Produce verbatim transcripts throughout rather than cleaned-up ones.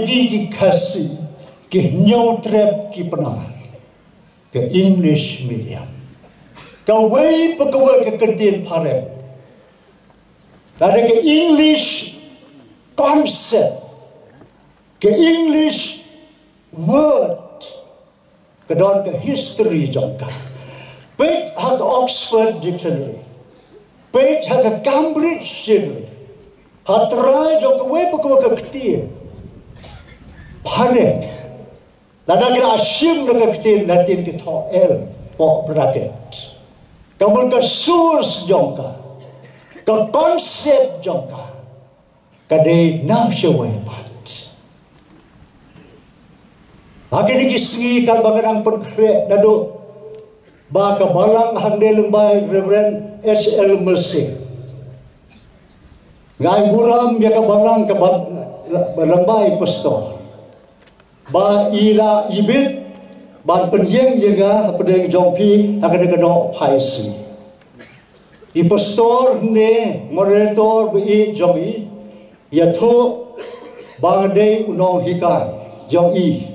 Ki, ki Khasi, ki Hynñiewtrep, ki Pnar, ka English medium. Kawei pa kawei ka kyntien phareng. Lada ka English concept, ka English word, ka don ka history jong ka. Peit ha ka Oxford Dictionary, peit ha ka Cambridge Dictionary, ha trai jong kawei pa kawei ka ktien phareng. Lada ki la shim na ka ktien Latin ki thoh L, poh bracket. Ka mut ka source jong ka, ka concept jong ka, ka dei na shawei pat. Ha kine ki sngi katba nga dang pynkhreh naduh ba ka balang hangne lyngba i Reverend H L Mercy. Nga ai burom ïa ka balang, ka ba-, lyngba i pastor, ba i la ibit ban pynïeng ïa nga hapdeng jong phi ha kane ka dohphai sngi. I pastor ne moderator ba-ïeit jong i ïathuh ba nga dei u nonghikai jong i.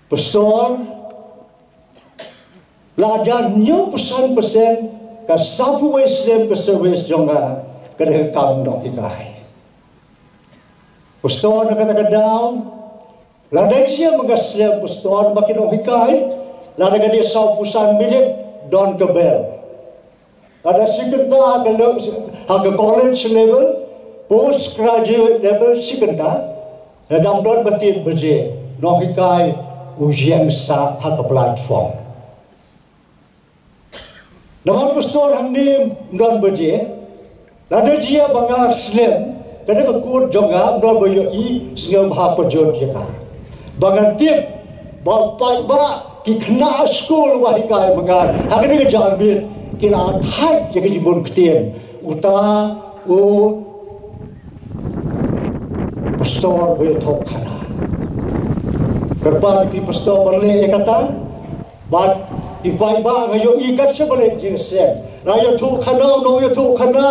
Pastor, la jan hynñiewphew san percent ka sawphew wei snem ka service jong nga ka dei ka kam nonghikai. Pastor, na kata ka daw, lada jia ma nga slem pastor, ma ki nonghikai, lada ka dei sawphew san minit, don ka bell. Lada shi kynta ha ka le-, ha ka college level, postgraduate level, shi kynta, lada ym don ba tied baje, nonghikai u ïeng sah ha ka platform. Namar pastor hangne ym don baje, lada jia ba nga slem, ka dei ka kut jong nga, ym don ba ïohi, sngewbha pajot ïa ka. Ba ngan tip ba paidbah, ki khynnah skul ba hikai ma nga ha kane ka janmiet, ki la thait ïa ka jingbun ktien. Uta u pastor ba ïathuhkhana. Kyrpad ïa phi pastor ban leh ïa kata. Bad i paidbah, nga ïohi kat shaba leit jingïaseng, la ïathuhkhana, nongïathuhkhana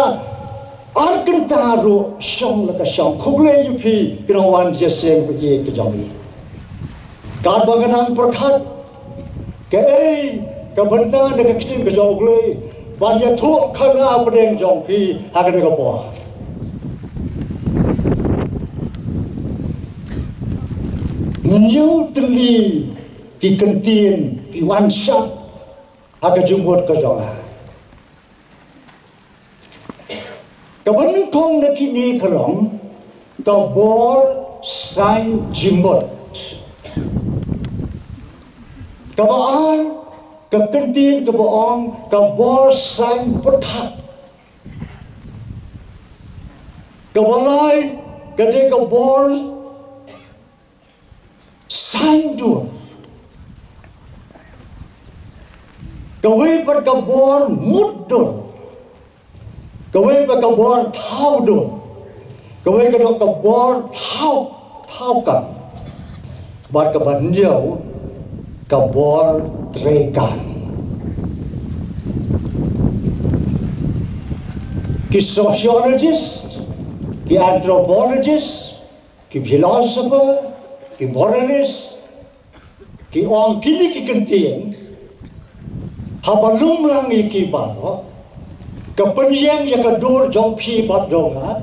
ar kynta ruh shong la ka shong. Khublei ïa phi ki nongwan jingïaseng ba ïeit ka jong i. Katba nga nang pyrkhat, kaei ka bynta na ka ktien ka jong U Blei ban ïathuhkhana hapdeng jong phi ha kane ka por? Hynñiew tylli ki kyntien ki wan shad ha ka jingmut ka jong nga. Kaba nyngkong na kine ka long ka bor saiñ jingmut. Kaba ar, ka kyntien kaba ong ka bor saiñ pyrkhat. Kaba lai, ka dei ka bor saiñ dur. Kawei pat ka bor mut dur. Kawei pat ka bor thaw dur. Kawei ka dei ka bor thaw, thaw kam. Bad kaba hynñiew ka bor trei kam. Ki sociologist, ki anthropologist, ki philosopher, ki moralist, ki ong kine ki kyntien, haba lum lang ïa ki baroh, ka pynïeng ïa ka dur jong phi bad jong nga,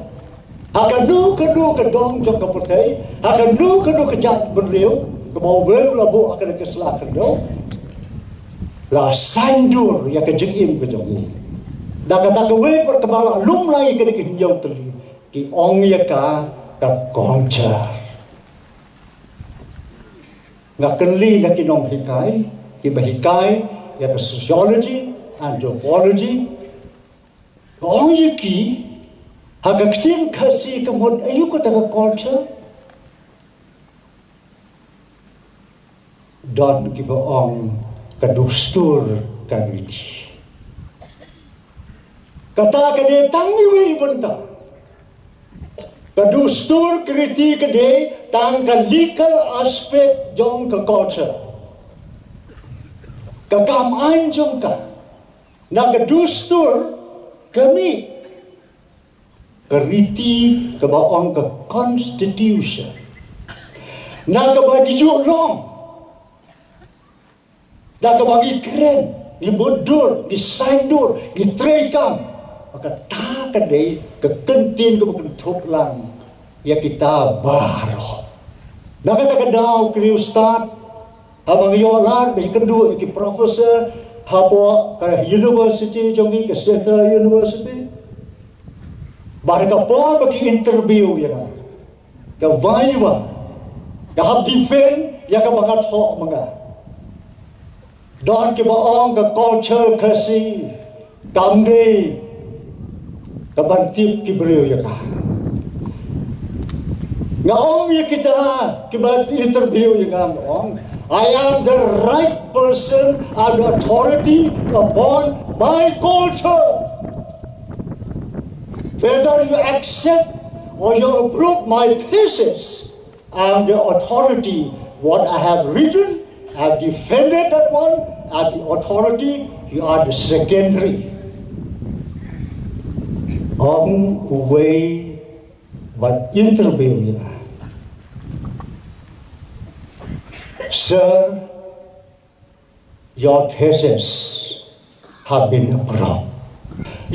ha kano kano ka dong jong ka pyrthei, ha kano kano ka jaitbynriew kaba U Blei u la buh ha kane ka sla khyndew, la saiñ dur ïa ka jingim ka jong ngi. Da kata kawei pat kaba la lum lang ïa kane ka hynñiew tylli, ki ong ïa ka ka culture. Nga kylli na ki nonghikai kiba hikai ïa ka sociology, anthropology, nga ong ïa ki, ha ka ktien Khasi ka mut aïu kata ka culture? Don kiba ong ka dustur ka riti. Kata ka dei tang iwei i bynta. Ka dustur ka riti ka dei tang ka legal aspect jong ka culture. Ka kam aiñ jong ka. Na ka dustur ka mih, ka riti kaba ong ka constitution. Na kaba ngi ïoh long, na kaba ngi kren, ngi mutdur, ngi saiñdur, ngi treikam, ba kata ka dei ka kyntien kaba kynthup lang ïa kita baroh. Na kata ka daw, ki riewstad, haba ngi ïoh lad ba ïakynduh ïa ki professor hapoh ka university jong ngi, ka Central University, bad ka por ba ki interview ïa nga, ka viva, ka hap defend ïa kaba nga thoh ma nga. Don kiba ong ka culture Khasi kam dei kaban tip ki briew ïa ka. Nga ong ïa kita kiba interview ïa nga, nga ong, "I am the right person and authority upon my culture. Whether you accept or you approve my thesis, I am the authority. What I have written, I have defended that one. I have the authority. You are the secondary." Ong uwei ba interview ïa nga, "Sir, your thesis have been approved.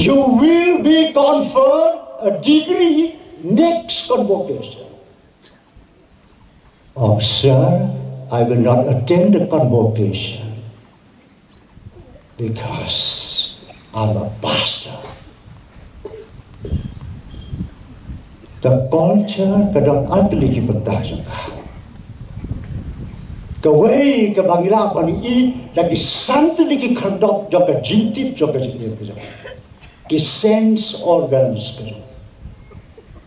You will be conferred a degree next convocation." "Oh, sir, I will not attend the convocation because I'm a pastor." Ka culture ka don ar tylli ki bynta jong ka. Kawei kaba ngi lah ban i da ki san tylli ki khyrdop jong ka jingtip jong ka jingim ka jong ngi. Ki sense organs ka jong ngi.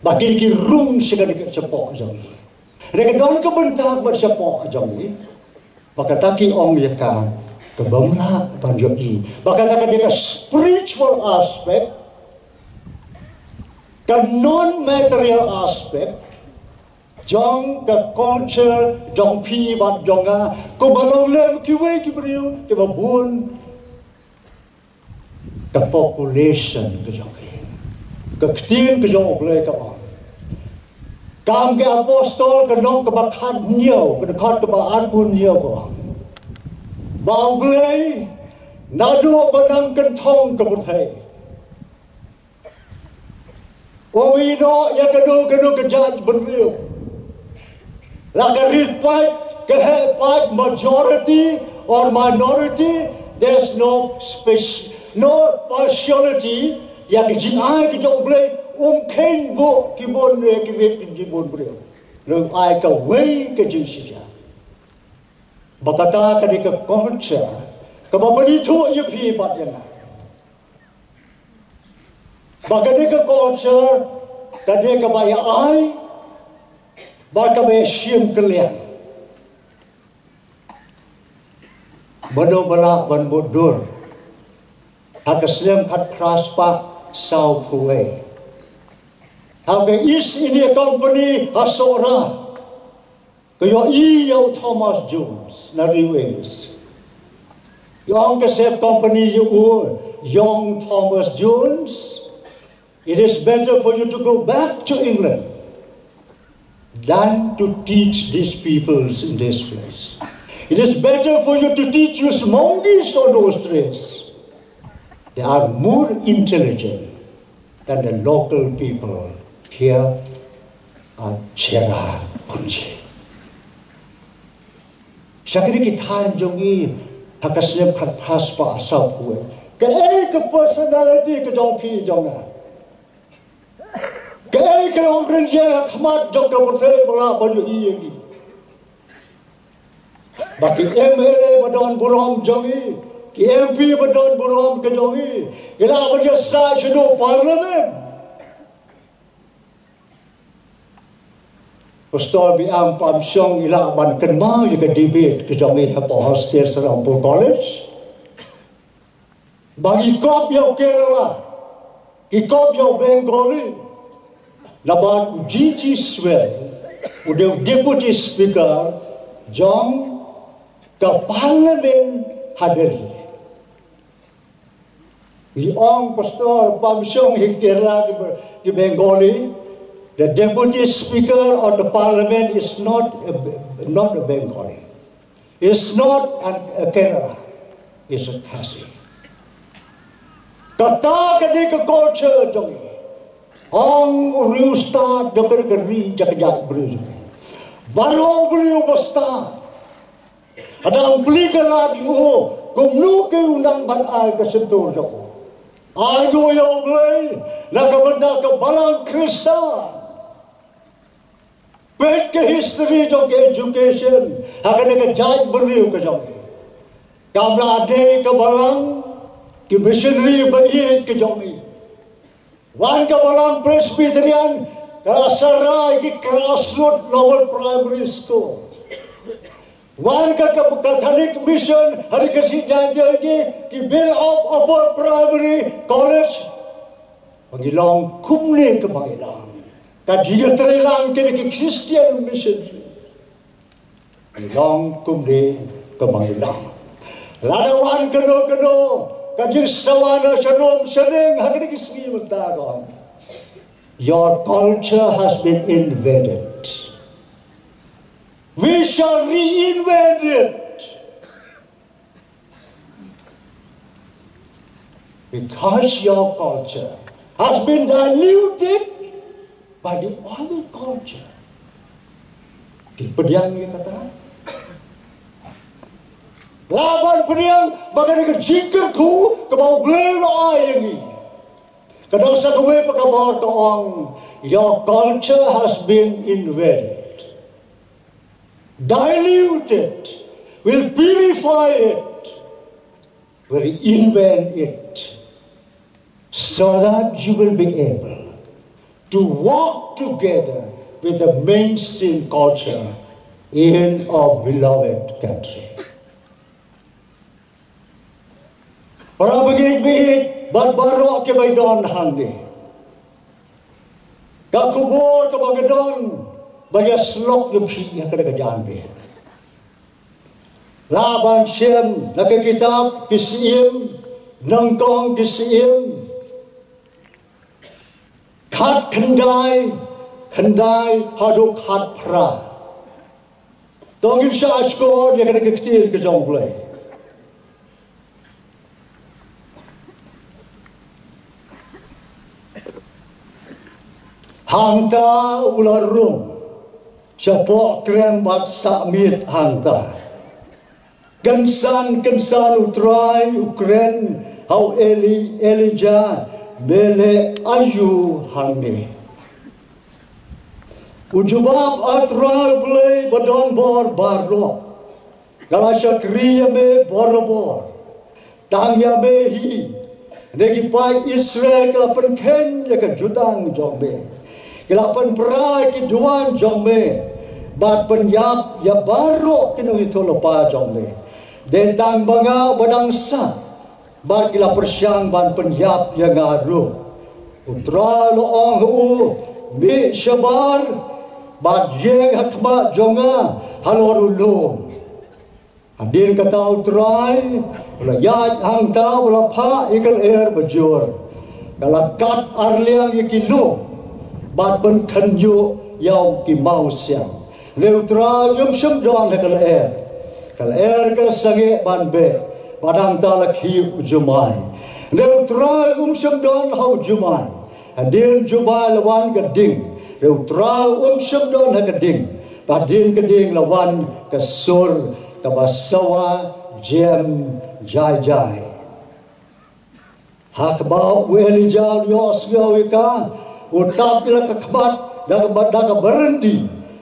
Ba ki, ki rung sha ka dei ka shapoh jong ngi. Re ka don ka bynta bad shapoh jong ngi. Ba kata ki ong ïa ka, ka bym lah ban ïohi. Ba kata ka dei ka spiritual aspect, ka non-material aspect jong ka culture jong phi bad jong nga, kumba long lem kiwei ki briew kiba bun. Ka population ka jong ki. Ka ktien ka jong U Blei ka ong, Kam ki Apostol ka lynnong kaba khathynñiew, ka dkhot kaba arphew hynñiew ka ong ba U Blei naduh ba nang kynthong ka pyrthei um ïehnoh ïa kano kano ka jaitbynriew. La ka rit paid, ka heh paid, majority or minority, there's no speci-, no partiality. Ïa ka jingai ka jong U Blei, um kheiñ buh ki bun ïa ki rit ki jingbun briew. Nang ai kawei ka jingshisha. Ba kata ka dei ka culture kaba pynithuh ïa phi bad ïa nga. Ba ka dei ka culture ka dei kaba ïa ai, ba kaba ïa shim kylliang. Mano ba lah ban mutdur ha ka snem khatphra spah sawphew wei, ha ka East India Company ha Sohra ka ïohi ïa u Thomas Jones na Ri Wales. Ïa ong ka sep company ïa u, "Young Thomas Jones, it is better for you to go back to England than to teach these peoples in this place. It is better for you to teach these monkeys on those trees. They are more intelligent than the local people here at Cherrapunji." Sha kine ki thaiñ jong ngi ha ka snem khatphra spah sawphew wei, kaei ka personality ka jong phi jong nga? Kaei ka long rynjeng ha khmat jong ka pyrthei ba lah ban ïohi ïa ngi? Ba ki M L A ba don burom jong ngi, ki M P ba don burom ka jong ngi, ki lah ban ïa sah sha u Parliament. Pastor Biam Pamshong i lah ban kynmaw ïa ka debate ka jong ngi hapoh hostel Serampore College. Ba ngi kop ïa u Kerala, ngi kop ïa u Bengali. Namar u G G Swell u dei u Deputy Speaker jong ka Parliament ha Delhi. Ngi ong, Pastor Pamshong, ïa ki Kerala, ki, ki Bengali, The deputy speaker of the parliament is not a, not a Bengali. Is not an, a Kerala. Is a Khasi. Kata ka dei ka culture jong ngi. Ong u riewstad jong ka ri, jong ka jaitbynriew jong ngi. Baroh u briew ba stad. Hadang plie ka lad ïa u, kumno ki u nang ban ai ka shyntur jong u? Ai u ïa U Blei na ka bynta ka Balang Khristan. Peit ka history jong ka education ha kane ka jaitbynriew ka jong ngi. Kam la dei ka Balang, ki missionary ba ïeit ka jong ngi. Wan ka Balang Presbyterian, ka la shna ïa ki Grassroot Lower Primary School. Wan ka, ka, ka Catholic Mission, ha ri Khasi Jaiñtia, ki, ki build up Upper Primary College. Ba ngi long kumne kumba ngi long. Ka jingïatreilang kine ki Christian missionary. Ngi long kumne kumba ngi long. Lada wan kano kano ka jingsawa na sharum shaneng ha kine ki sngi mynta ka ong, your culture has been invaded. We shall reinvent it. Because your culture has been diluted by the other culture. Ki pdiang ïa kata. La ban pdiang ba kane ka jingkyrkhu kaba U Blei u la ai ïa ngi. Ka dang sa kawei pat ka bor ka ong, your culture has been invaded. Dilute it. We'll purify it. We'll invent it. So that you will be able to walk together with the mainstream culture in our beloved country. Para bangeit baieit bad baroh kiba ïadon hangne. Ka khubor kaba nga don ban ïa slok ïa phi ha kane ka janmiet. La ban shem na ka kitab Ki Syiem, nyngkong Ki Syiem, khatkhyndai, khyndai haduh khatphra. To ngin shah skhor ïa kane ka ktien ka jong U Blei. Hangta u la rung shapoh krem bad sah miet hangta. Kynsan kynsan u Trai u kren ha u Eli, Elijah, me leh aïu hangne? U jubab, A Trai U Blei badonbor baroh, nga la shakri ïa me borabor. Tang ïa me hi, ne ki paid Israel ki la pynkheiñ ïa ka jutang jong me, ki la pynpra ïa ki duwan jong me, bad pynïap ïa baroh ki nongïathuhlypa jong me. Dei tang ma nga ba dang sah, bad ki la pyrshang ban pynïap ïa nga ruh. U Trai u la ong ha u, mih shabar bad ïeng ha khmat jong nga halor u lum. Hadien kata u Trai u la ïaid hangta, u la phah ïa ka lyer bajur. Ka la kat arliang ïa ki lum bad pynkhynñiuh ïa ki mawsiang. Hynrei u Trai um shym don ha ka lyer. Ka lyer ka sangeh ban beh, bad hangta la khih u jumai. Hynrei u Trai um shym don ha u jumai. Hadien jubab la wan ka ding. Hynrei u Trai um shym don ha ka ding. Hadien ka ding la wan ka sur kaba sawa jem jai jai. Ha kaba u Elijah u ïohsngew ïa ka, u tap ïa la ka khmat da kaba, da kaba ryndi,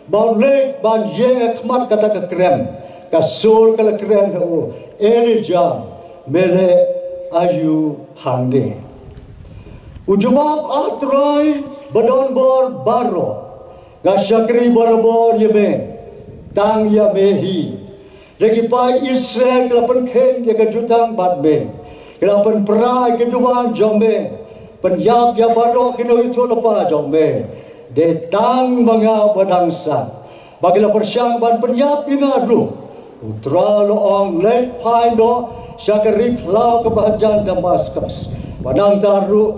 ba u leit ban ïeng ha khmat kata ka krem. Ka sur ka la kren ha u, Elijah, me leh aïu hangne? U jubab, A Trai badonbor baroh, nga shakri borabor ïa me, tang ïa me hi. Lei ki paid Israel ki la pynkheiñ ïa ka jutang bad me, ki la pynpra ïa ki duwan jong me, pynïap ïa baroh ki nongïathuhlypa jong me. Dei tang ma nga ba dang sah, ba ki la pyrshang ban pynïap ïa nga ruh. U Trai u la ong, leit phai noh sha ka ri khlaw kaba hajan Damaskus, bad nangta ruh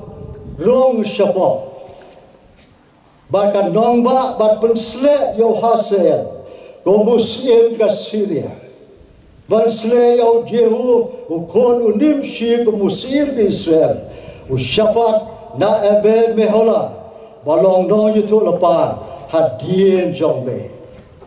rung shapoh. Bad ka nongbah bad pynsleh ïa u Hazael kum u syiem ka Syria. Ban sleh ïa u Jehu u khun u Nimshi kum u syiem ka Israel. U Shaphat na Abel Meholah ba long nongïathuhlypa hadien jong me.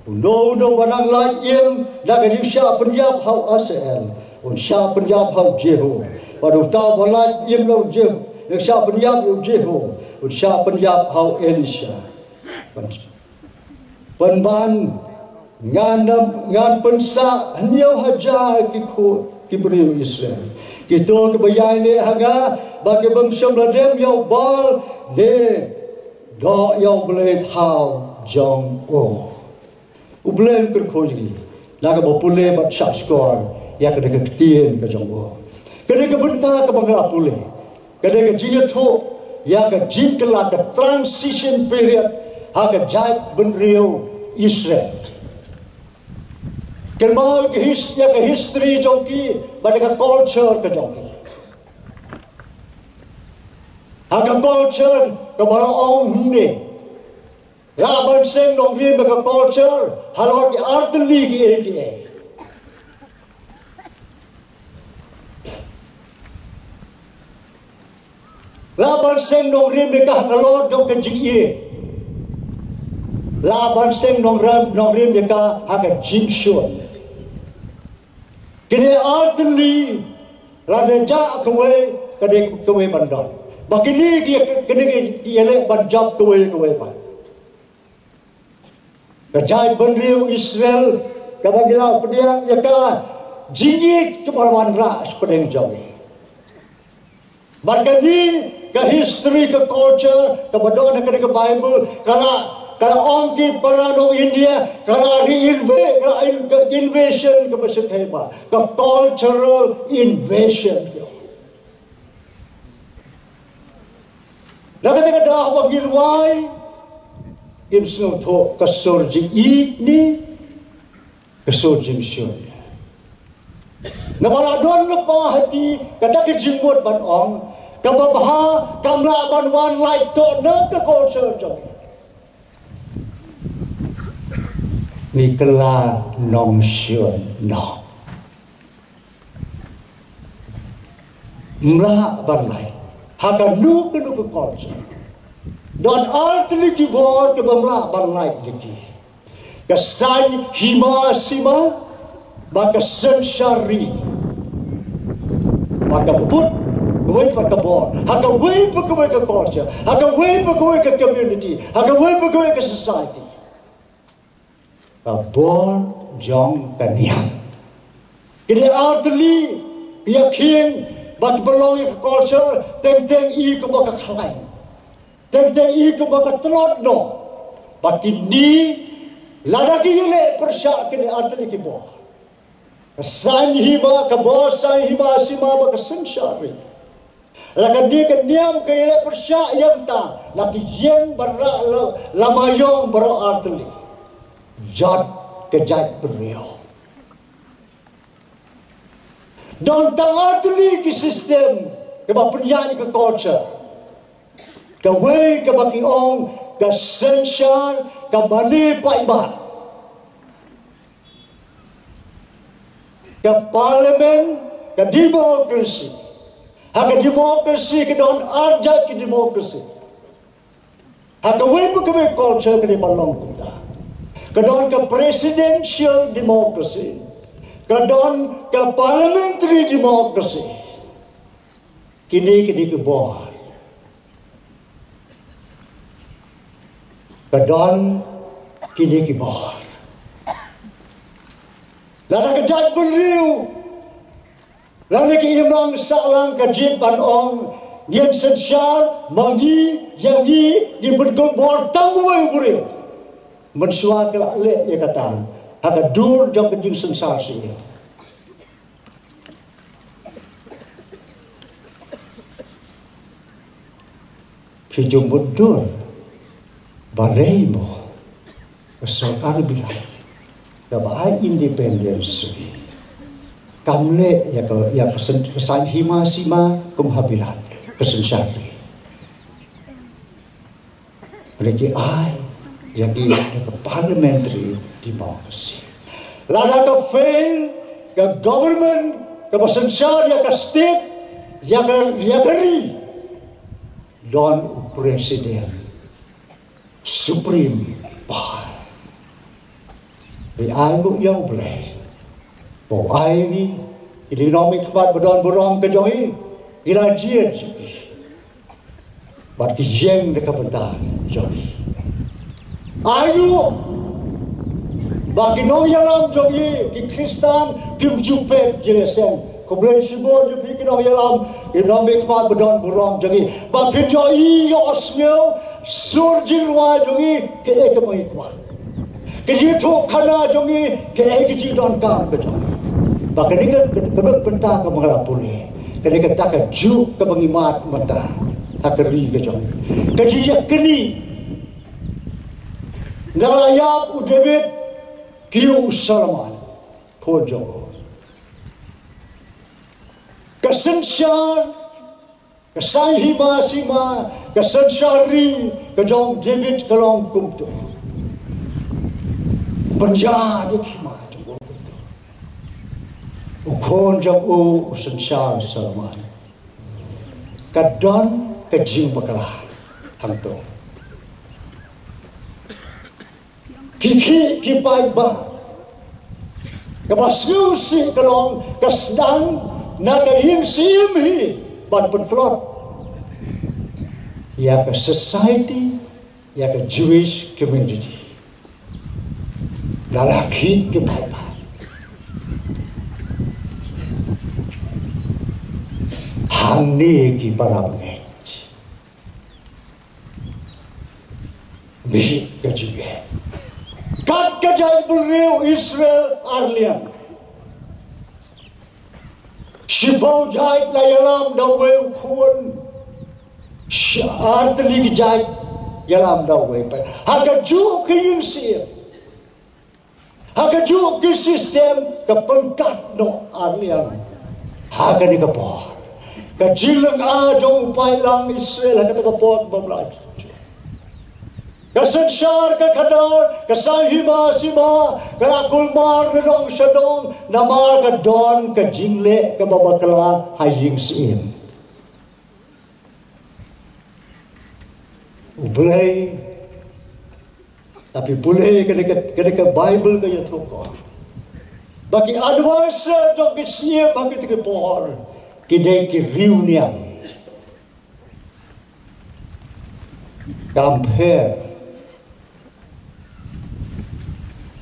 Uno uno ba nang lait im na ka jingshah pynïap ha u Hazael, un shah pynïap ha u Jehu. Bad uta uba lait im na u Jehu, un shah pynïap ha u Jehu, un shah pynïap ha u Elisha. Pynban ngan, ngan pynsah hynñiew hajar ki khun ki briew Israel, kito kiba ïaineh ha nga bad ki bym shym la dem ïa u Baal ne doh ïa u blei thaw jong u. U Blei un kyrkhu ïa ngi na kaba pule bad shahshkor ïa kane ka ktien ka jong u. Kane ka bynta kaba nga la pule, kane ka jingïathuh ïa ka jingkylla, ka transition period ha ka jaitbynriew Israel. Kynmaw ka his-, ïa ka history jong ki bad ïa ka culture ka jong ki. Ha ka culture kaba la ong hangne, lah ban seng nongrim ïa ka culture halor ki artylli kiei kiei. Lah ban seng nongrim ïa ka halor jong ka jingïeit. Lah ban seng nongrim, nongrim ïa ka ha ka jingshun. Kine artylli, lada jah kawei ka dei kawei ban don. Ba kine ki, kine ki ïaleh ban jop kawei kawei ban. Ka jaitbynriew Israel kaba ngi la pdiang ïa ka jingïeit kaba la wanrah hapdeng jong ngi. Bad kane ka history, ka culture kaba don ha kane ka Bible, ka la, ka la ong ki para nong India, ka la reinvade, ka la in-, ka invasion kaba sngewbha, ka cultural invasion. Na kata ka daw ba ngi rwai, ngim sngewthuh ka sur jingïeit ne ka sur jingshun. Naba la don lypa ha ki kata ka jingmut ban ong, kaba bha kam lah ban wan lait tang na ka culture jong ngi. Ngi kylla nongshun noh. Ym lah ban lait ha kano kano ka culture. Don artylli ki bor kiba ym lah ban lait ïa ki. Ka saiñ hima sima bad ka synshar ri. Bad ka bud kawei pat ka bor ha kawei pa kawei ka culture, ha kawei pa kawei ka community, ha kawei pa kawei ka society. Ka bor jong ka niam. Kine artylli, ïa khing bad ba long ïa ka culture, teng teng i kumba ka khlaiñ, teng teng i kumba ka tlot noh. Bad kine, lada ki ïaleh pyrshah kine artylli ki bor, ka saiñ hima, ka bor saiñ hima sima bad ka synshar ri, la kane ka niam ka ïaleh pyrshah ïa kata, la ki ïeng ban rah la, la maiong baroh artylli. Jot ka jaitbynriew. Don tang artylli ki system kaba pynïaid ka culture. Kawei kaba ki ong ka synshar, ka mane paidbah, ka parliament, ka democracy. Ha ka democracy ka don ar jait ki democracy. Ha kawei pa kawei culture ka dei ban long kumta. Ka don ka presidential democracy, ka don ka parliamentary democracy. Kine, kine ki bor. Ka don kine ki bor. Lada ka jaitbynriew lane ki imlang sahlang ka jied ban ong, ngin synshar ma ngi ïa ngi, ngin pynkup bor tang uwei u briew. Mynshuwa ki la leh ïa kata ha ka dur jong ka jingsynshar shisien. Phi ju mutdur ba rei mo ka sorkar Bilat kaba ai independence, kam leh ïa ka, ïa ka syn-, ka saiñ hima sima kum ha Bilat, ka synshar ri. Hynrei ki ai ïa ki da ka parliamentary democracy. Lada ka fail ka government kaba synshar ïa ka state, ïa ka, ïa ka ri, don u president, supreme power. Hynrei ai nguh ïa U Blei ba u ai ïa ngi ki nongmihkhmat ba don burom ka jong ngi, ki la jied jong ngi bad ki ïeng da ka bynta jong ngi. Ai nguh ba ki nongïalam jong ngi ki Khristan kim ju pep jingïaseng. Khublei shibun ïa phi ki nongïalam, ki nongmihkhmat ba don burom jong ngi, ba phin ïohi ïohsngew sur jingrwai jong ngi, kaei kaba ngi kwah, ka jingïathuhkhana jong ngi, kaei ka jingdonkam ka jong ngi. Ba kane ka, ka, ka bynta kaba nga la pule, kane kata ka juk kaba ngi mad mynta ha ka ri ka jong ngi, ka jingïakynduh. Nga la ïap u David, kiew u Solomon, khun jong u. Ka synshar, ka saiñ hima sima, ka synshar ri ka jong David ka long kumto. Pynïaid ïa ka hima jong u kumto. U khun jong u, u synshar Solomon, ka don ka jingbakla hangto. Ki khih ki paidbah, kaba sngewsih ka long ka sdang na ka ïing syiem hi ban pyntlot ïa ka society, ïa ka Jewish community. La la khih ki paidbah. Hangne ki para bangeit. Mih ka jingeh. Kat ka jaitbynriew Israel arliang. Shiphew jait la ïalam da uwei u khun. Shi-, ar tylli ki jait ïalam da uwei pat. Ha kajuh ka ïing syiem, ha kajuh ka system, ka pynkat noh arliang. Ha kane ka por, ka jinglynga jong u paidlang Israel ha kata ka por kaba mlai. Ka synshar ka khadar, ka saiñ hima sima, ka la kulmar na dong sha dong, namar ka don ka jingleh kaba bakla ha ïing syiem. U Blei, ha phi pule kane ka, kane ka Baibl ka ïathuh ko ba ki advisor jong ki syiem ha kito ki por ki dei ki riewniam. Kam pher.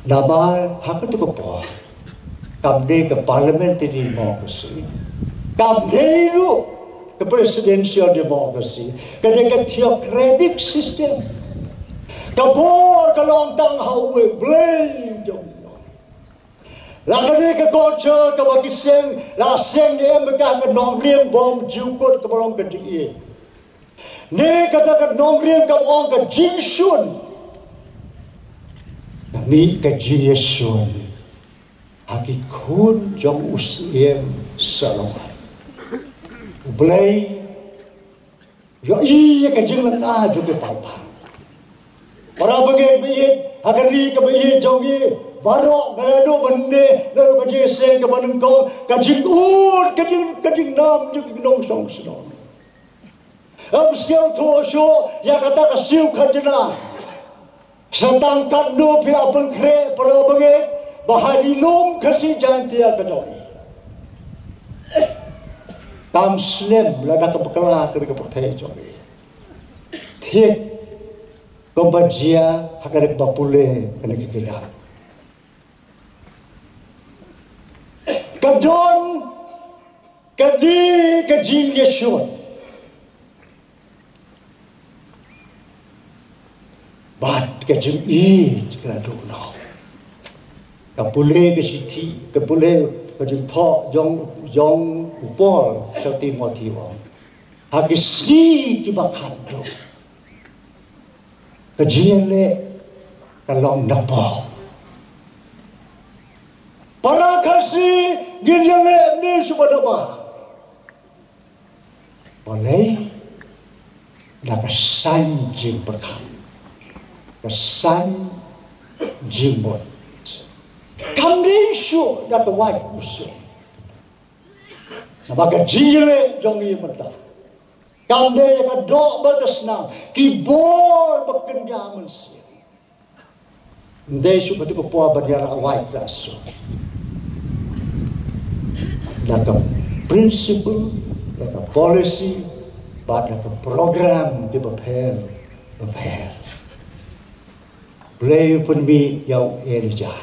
Namar ha kato ka por kam dei ka parliamentary democracy, kam dei ruh ka presidential democracy, ka dei ka theocratic system. Ka bor ka long tang ha uwei U Blei jong ngi. La kane ka culture kaba ki seng, la seng ne em ka, ka nongrim bym jukut kaba long ka jingïeit. Ne kata ka nongrim kaba ong ka jingshun. Ka mih ka jingïashun ha ki khun jong u Syiem Solomon. U Blei ïohi ïa ka jinglynga jong ki paidbah. Para bangeit ba ïeit, ha ka ri kaba ïeit jong ngi, baroh naduh mynne, naduh ka jingïaseng kaba nyngkong, ka jingud, ka jing, ka jingnam jong ki nongshong shnong. Ym sngewthuh shuh ïa kata ka siew khajna. Sa tang katno phi ïa pynkhreh, para bangeit, ba ha ri lum Khasi Jaiñtia ka jong ngi, kam slem lada ka bakla ka ri ka pyrthei jong ngi. Thied kumba jia ha kane kaba pule kane ka kitab. Ka don kane ka jingïashun bad ka jingïeit ka la duh noh. Ka pule ka shithi, ka pule ka jingthoh jong, jong u Paul sha u Timothi u ong, ha ki sngi kiba khatduh ka jingïaleh ka long napoh. Para Khasi, ngin ïaleh ne shuh ba napoh. Balei? Na ka saiñ jingpyrkhat. ka san jingmut. Kam dei shuh da ka wait u sum. Namar ka jingïaleh jong ngi mynta kam dei ïa ka doh bad ka snam, ki bor ba kynja mynsiem. Ym dei shuh katu ka por ban ïarah wait la shuh. Da ka principle, da ka policy, bad da ka program kiba pher bapher. Blei u pynmih ïa u Elijah,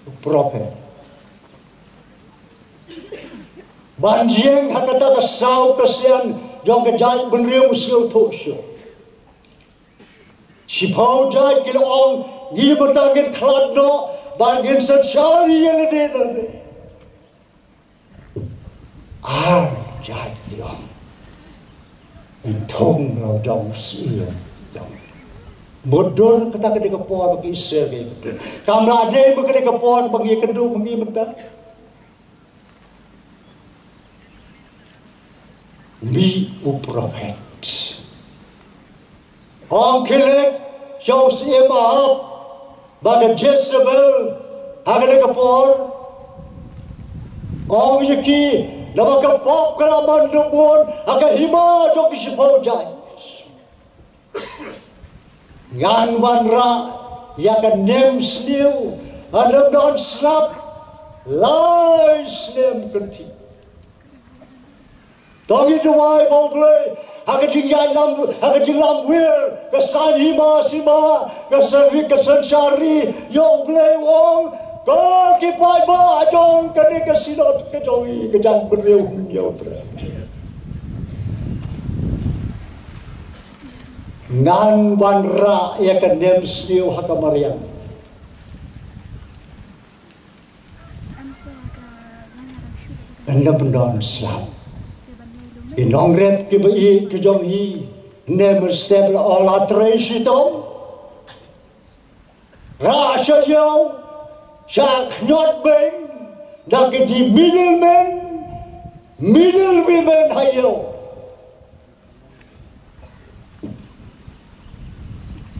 u prophet, ban ïeng ha kata ka saw ka sian jong ka jaitbynriew, u sngewthuh shuh. Shiphew jait ki la ong, ngi mynta ngin khlad noh, ba ngin synshar ïa lade lade. Ar jait ki ong, ngin thung la u dong Syiem jong ngi. Mut dur kata ka dei ka por ba ki Israel ki ïakynduh. Kam lah dei ba ka dei ka por ba ngi ïakynduh ma ngi mynta. Mih u prophet. Ong khie leit sha u Syiem Ahab ba ka Jezebel ha kane ka por. Ong ïa ki, naba ka pop ka la man da bun ha ka hima jong ki shiphew jait. Ngan wanrah ïa ka nemsniew, ngan ym don slap lai snem kynthih. To ngi duwai ba U Blei ha ka jingïalam, ha ka jinglam wir, ka san hima sima, ka san ri, ka synshar ri, ïa U Blei u ong, ko ki paidbah jong kane ka synod ka jong ngi, ka jaitbynriew Hynñiewtrep. Ngan wanrah ïa ka nemsniew ha ka mariang. Ynda pyndonkam slap, ki nongrep kiba ïeit ki jong ngi, ne mynstep la ol ha trei shitom. Rah sha ïew, sha khñiot beiñ da ki middlemen, middle women ha ïew.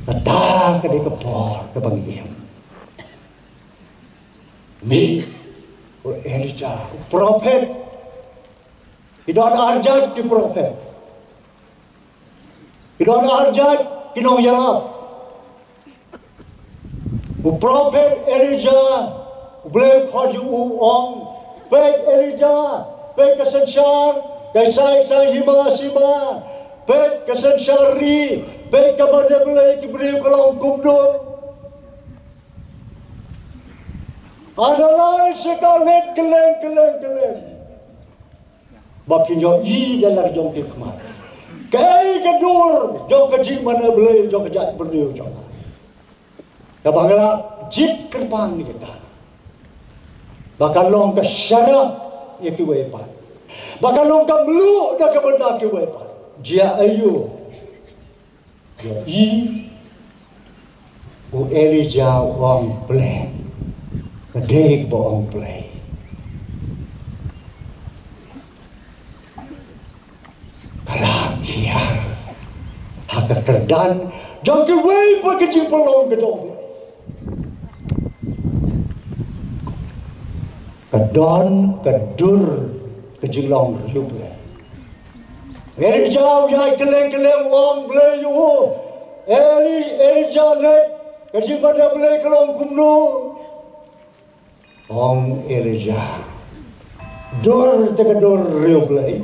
Kata ka dei ka por kaba ngi im. Mih u Elijah, u prophet. Ki don arjat ki prophet. Ki don arjat ki nongïalap. U prophet Elijah, U Blei u khot ïa u, u ong, peit Elijah, peit ka synshar, ka isai isai hima sima, peit ka synshar ri, peit ka mane Blei ki briew ka long kumno. Analyze ka leit kylleng kylleng kylleng. Ba phin ïohi da la jong ki khmat. Kaei ka dur jong ka jingmane Blei jong ka jaitbynriew jong nga. Kaba nga la jied kyrpang ïa kata. Ba kan long ka shynrang ïa kiwei pat. Ba kan long ka mluh da ka bynta kiwei pat. Jia aiu. Ïohi u Elijah u ong Blei, ka dei kaba ong Blei. Ka la hiar ha ka kyrdan jong kiwei pat ka jingpynlong ka jong Blei. Ka don ka dur ka jinglong riewblei. Elijah u ïaid kylleng kylleng u ong Blei ïa u. Eli, Elijah leit, ka jingmane Blei ka long kumno? Ong Elijah, dur te ka dur riewblei.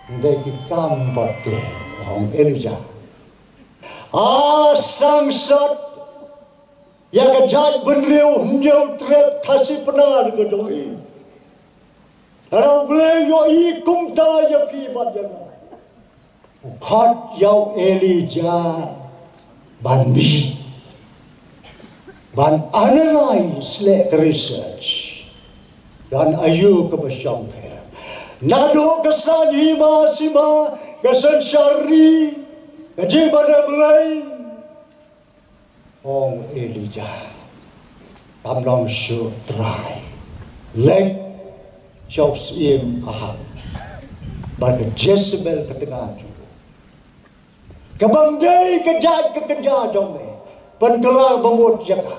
Ym dei ki kam pat te, ong Elijah. A sangsot ïa ka jaitbynriew Hynñiewtrep Khasi Pnar ka jong i. Lada U Blei u ïohi kumta ïa phi bad ïa nga, u khot ïa u Elijah ban mih, ban analyse, leh ka research. Don aiu kaba shongpher? Naduh ka san hima sima, ka synshar ri, ka jingmane Blei. Ong Elijah, kam long shuh Trai. Leit sha u Syiem Ahab bad ka Jezebel ka tnga jong u. Kaba ym dei ka jait ka kynja jong me. Pynkylla ba mut ïa ka.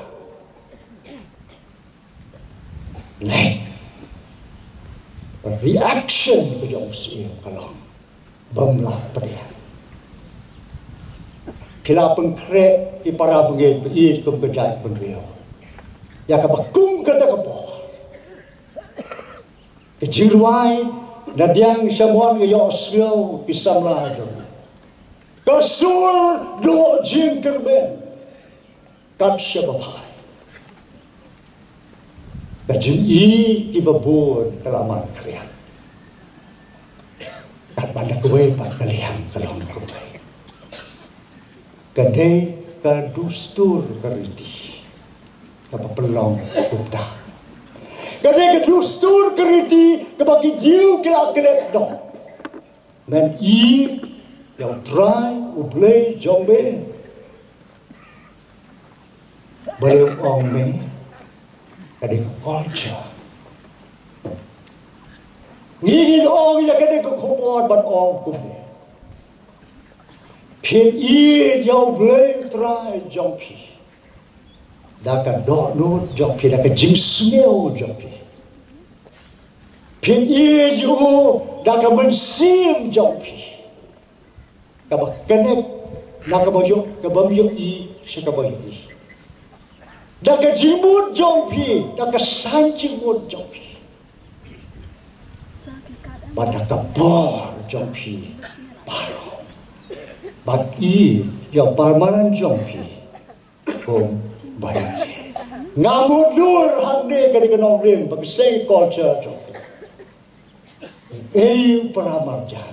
Leh. Reaction ka jong u syiem ka long bym lah pdiang. Phi la pynkhreh ïa para bangeit ba ïeit kum ka jaitbynriew ïa kaba kum kata ka por. Ka jingrwai, na diang sha mon ka ïohsngew ki samla jong ka sur duh jingkyrmen. Kat shaba phai. Ka jingïeit kiba bun ka la man khriat. Katba na kawei pat ka liang ka long na kawei. Ka dei ka dustur ka riti kaba pynlong kumta. Ka dei ka dustur ka riti kaba ki Jiw ki la klet noh. Men ïeit ïa U Trai U Blei jong me. Balei ong me? Ka dei ka culture. Ngi ngin ong ïa ka dei ka khubor ban ong kumne. Phin ïeit ïa U Blei U Trai jong phi da ka dohnud jong phi, da ka jingsngew jong phi. Phin ïeit ïa u da ka mynsiem jong phi. Kaba connect na kaba ïoh, kaba ym ïohi sha kaba ïohi. Da ka jingmut jong phi, da ka san jingmut jong phi. Bad da ka bor jong phi baroh. Bad ïeit ïa u parman jong phi. Kum ba ïeit. Nga mutdur hangne ka dei ka nongrim ba ka sei culture jong phi. Ei para marjan.